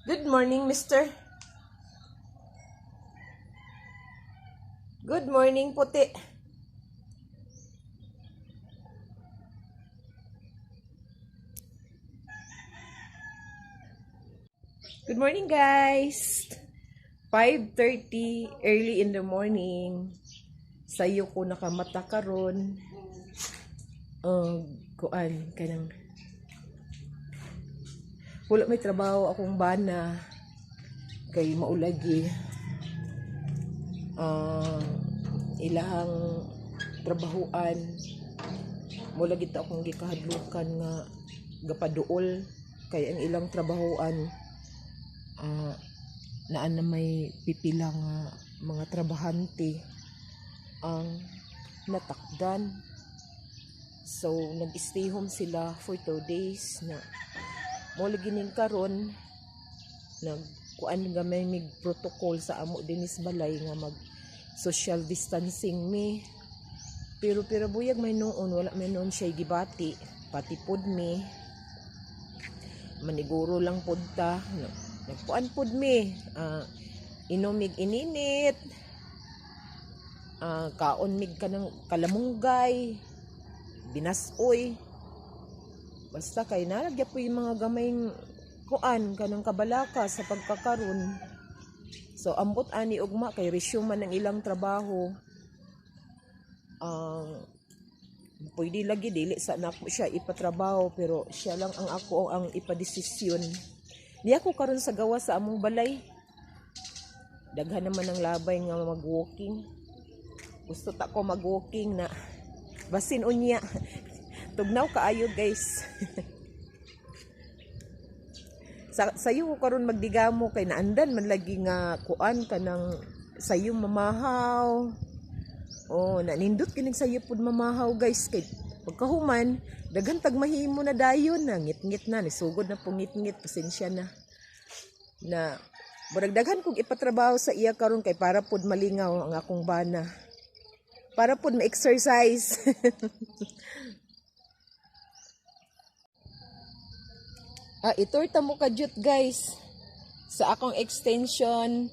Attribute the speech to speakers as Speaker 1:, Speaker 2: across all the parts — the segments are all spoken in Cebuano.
Speaker 1: Good morning, mister. Good morning, puti. Good morning, guys. 5:30 early in the morning. Sayo ko nakamata karon. Kuan kanang wala may trabaho akong bana kay maulagi ilahang trabahuan. Mo lagi ta akong gikahadlukan nga gapaduol kay ang ilang trabahuan naa na may pipila nga mga trabahante ang natakdan. So nag-stay home sila for 2 days na mo lagi ning karon nag kuan gamay mig protocol sa amo dinis balay nga mag social distancing mi, pero pero buyag may noon, wala may noon siya gibati pati pod mi, maniguro lang pod ta. Nagkuan pod mi, inomig ininit, kaon mig kanang kalamunggay binasoy, basta kay nalagya po yung mga gamayng kuan kanang kabalaka sa pagkakaron. So ambot ani ugma kay resume man ang ilang trabaho. Ang pwede lagi dili sa nako siya ipatrabaho, pero siya lang ang ako ang ipadesisyon. Niya ko karon sa gawa sa among balay. Daghan naman ang labay nga mag-walking. Gusto ta ko mag-walking na basin unya. Tugnaw kaayo, guys. Sa sayo ko karon magdigamo kay naandan man lagi nga kuan kanang sayo mamahaw. Oh, nanindot kining sayo pud mamahaw, guys, kay pagkahuman daghan tag mahimo na dayon na ngit-ngit na nisugod na pong ngit-ngit, pasensya na. Na murag daghan kog ipatrabaho sa iya karon kay para pud malingaw ang akong bana. Para pud ma-exercise. Iturta mo kadyot, guys, sa akong extension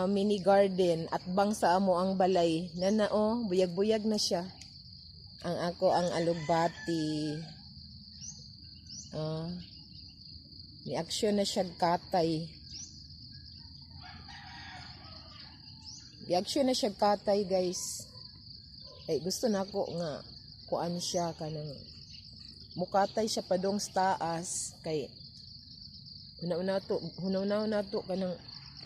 Speaker 1: mini garden at bang sa amo ang balay. Nana oh, buyag-buyag na siya. Ang ako ang alugbati. Ni aksyon na siya katay. Di aksyon na siya katay, guys. Ay gusto na ako nga kuan siya kanang mukatay siya padong sa taas kay hunaw na to kanang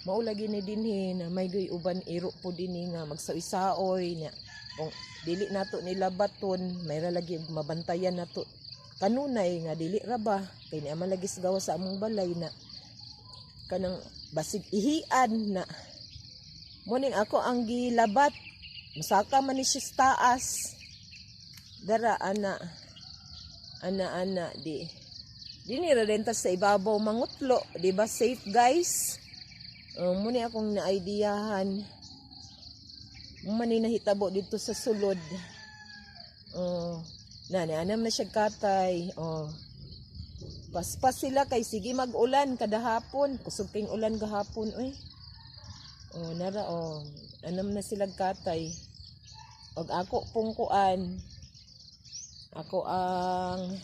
Speaker 1: mao lagi ni dinhi na may goy uban iro po dinhi nga magsaoy-saoy na kung dili nato nila baton may ra lagi mabantayan nato kanunay nga dili ra ba kay niya man lagi sa gawa sa among balay na kanang basig ihian na muning ako ang gilabat, masaka man ni siya sa taas dara ana ana ana di dini ra din ta sa ibabaw mangutlo, di ba safe, guys? Muni akong na-ideahan man ni nahitabo dito sa sulod. Na anam na siya katay. Oh, paspas sila kay sige mag-ulan kada hapon, kusog king ulan gahapon oy. Oh, nara oh, anam na sila katay. Og ako pong kuan, ako ang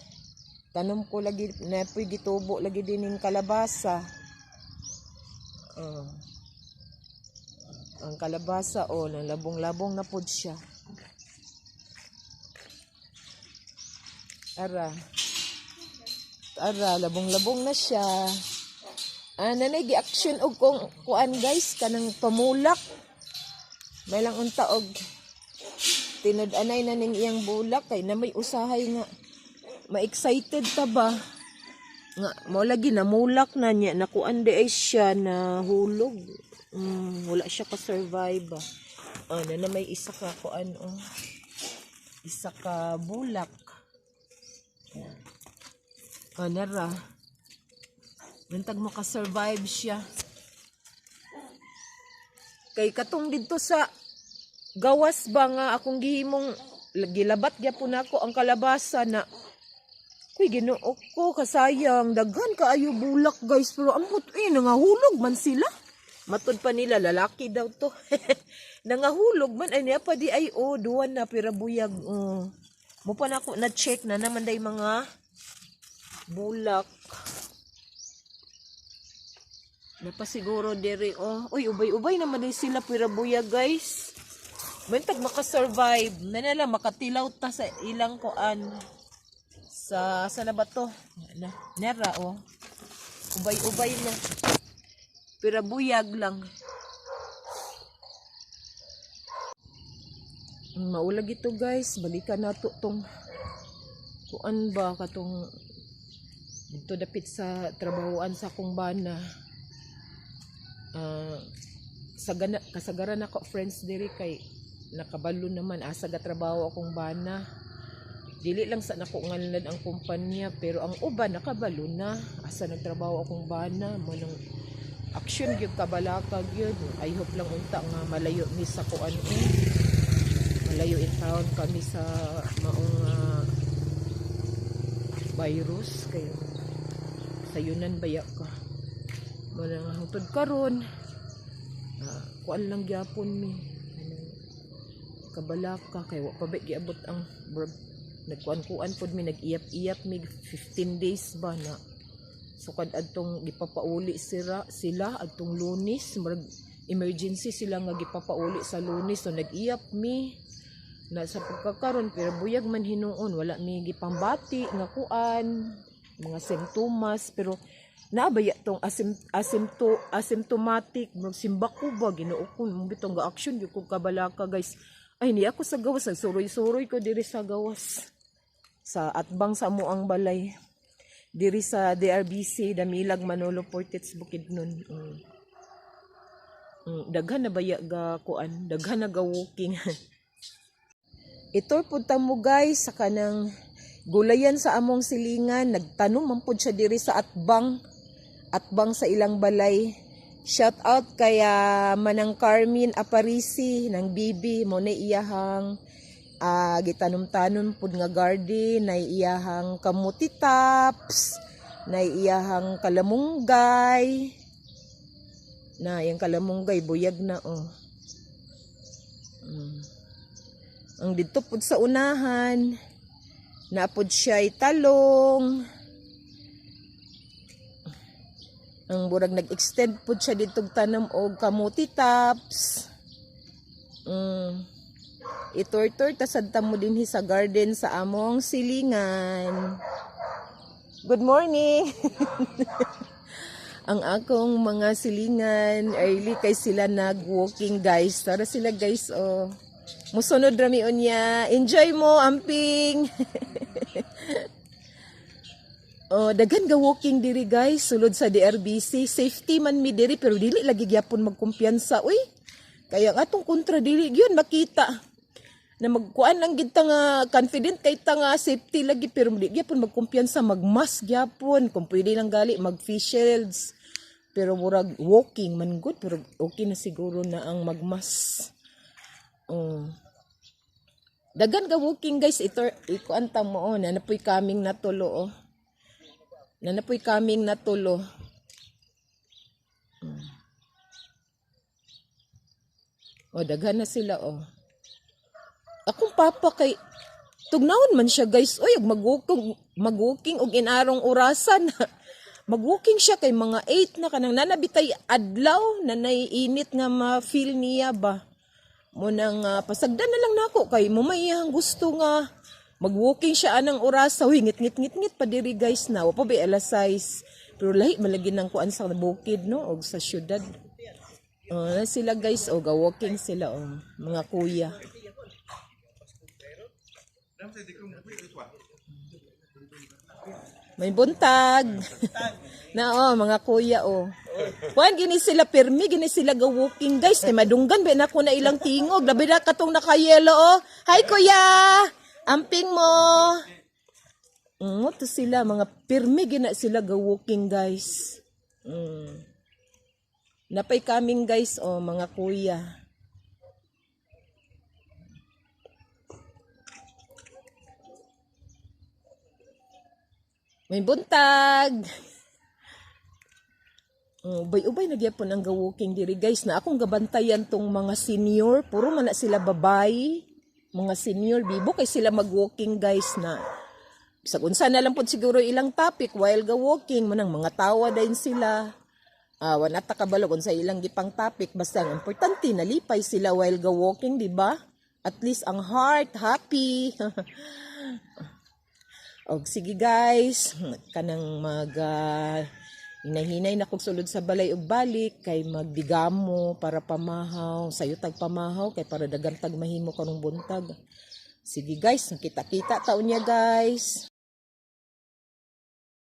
Speaker 1: tanom ko lagi na po'y gitubo lagi din ning kalabasa. Oh. Ang kalabasa oh, labong-labong na pod siya. Ara. Ara, labong-labong na siya. Ah, nanay gi-action og kong kuan, guys, kanang pamulak. May lang unta og tinud-anay na ning iyang bulak kay na may usahay nga ma-excited ta ba nga mo lagi namulak na niya, nakuan di ay siya na hulog. Wala siya ka survive ba. Ah, na may isa ka kuan oh, isa ka bulak. Ah, nara Bantag mo ka survive siya kay katong didto sa gawas ba nga akong gihimong gilabat gyapon nako ang kalabasa na Uy, Ginoo ko, kasayang. Daghan kaayo bulak, guys. Pero amot, eh, nangahulog man sila. Matud pa nila, lalaki daw to. Nangahulog man. Ay, niya pa di ay, oh, duwan na, pira buyag. Oh. Mo pa na ako na-check na naman day mga bulak. Napasiguro diri, oh. Uy, ubay-ubay naman din sila pira buyag, guys. Bantag makasurvive. Na na lang, makatilaw ta sa ilang kuan. Sa na ba to? Na, nera, oh. Ubay-ubay na. Pira buyag lang. Maulag ito, guys. Balikan nato tong kuan ba katong dito dapit sa trabahoan sa akong bana. Ah, sagana kasagaran ako friends diri kay nakabalo naman asa ga trabaho akong bana. Dili lang sa nako nganlan ang kumpanya, pero ang uban nakabalo na asa nagtrabaho akong bana mo nang action gyud, kabalaka gyud. I hope lang unta nga malayo mi sa kuan eh. Malayo in town kami sa maong virus kay sayunan baya ka mo na nga hangtod karon, kuan lang gyapon mi. Anong kabalaka kay wa pa ba giabot ang murag nagkuan-kuan pod mi, nag-iyap-iyap mi 15 days ba na sukad adtong gipapauli sila sila adtong Lunes. Murag emergency sila nga gipapauli sa Lunes, so nag-iyap mi na sa pagkakaron, pero buyag man hinuon, wala mi gipambati nga kuan mga simptomas, pero naabaya tong asymptomatic, murag simbako ba. Ginoo ko, mo bitong ga action gyud kog kabalaka, guys. Ay, ni ako sa gawas, suroy-suroy ko diri sa gawas sa atbang sa amoang balay diri sa DRBC, Damilag, Manolo Fortich, Bukidnon. Daghan na baya ga kuan, daghan na ga walking. Ito punta mo, guys, sa kanang gulayan sa among silingan. Nagtanom man pud siya diri sa atbang atbang sa ilang balay. Shout out kay Manang Carmen Aparisi ng Bibi mo na iyahang gitanom-tanom pud nga garden na iyahang kamuti tops, na iyahang kalamunggay. Na yung kalamunggay buyag na, oh. Ang didto pud sa unahan, napod siya talong. Ang burag nag-extend pud siya dito tanom og kamuti tops. Itur-tur ta sad ta mo dinhi sa garden sa among silingan. Good morning. Ang akong mga silingan, early kay sila nag-walking, guys. Tara sila, guys, oh. Musunod rami unya. Enjoy mo, amping. Oh, daghan ga walking diri, guys, sulod sa DRBC. Safety man mi diri, pero dili lagi gyapon magkumpiyansa, uy. Kaya ang atong kontra dili gyud makita. Na magkuan lang gid ta nga confident kay ta nga safety lagi, pero di gyapon magkumpiyansa, magmask gyapon kung pwede lang gali mag face shields. Pero murag walking man good, pero okay na siguro na ang magmask. Oh. Daghan ga walking, guys, ito ikuan ta mo, oh, nanapoy kaming natulo, oh. Nanapoy kaming natulo. Oh, daghan na sila, oh. Akong papa kay tugnawon man siya, guys. Oy, og mag-walking og inarong orasan. Mag-walking siya kay mga 8 na kanang nanabitay adlaw na naiinit nga ma-feel niya ba. Mo nang pasagdan na lang nako kay mo may iyang gusto nga mag-walking siya anang orasa. Uy, ngit ngit ngit ngit pa diri, guys, na. Wa pa ba alas 6. Pero lahi malagi nang kuan sa bukid, no, og sa syudad. Oh, na sila, guys, oh, ga walking sila, oh, mga kuya. May buntag. Na oh, mga kuya, oh. Kuan gini sila pirmi gini sila ga walking, guys. Kay madunggan ba na ko na ilang tingog. Labi na katong naka-yellow, oh. Hi, kuya. Amping mo. To sila mga pirmi gina sila ga walking, guys. Napay kaming, guys, oh, mga kuya. May buntag. Oh, ubay-ubay na gyapon ang ga-walking diri, guys, na akong gabantayan tong mga senior, puro man na sila babay. Mga senior bibo kay sila mag-walking, guys, na. Bisag unsa na lang pud siguro ilang topic while ga walking manang mga tawa din sila. Ah, wala ta kabalo kung sa ilang gipang topic, basta ang importante nalipay sila while ga walking, di ba? At least ang heart happy. Og sige guys, kanang mag hinay-hinay na kog sulod sa balay ug balik kay magdigamo para pamahaw, sayo tag pamahaw kay para dagan tag mahimo karong buntag. Sige guys, kita-kita ta unya, guys.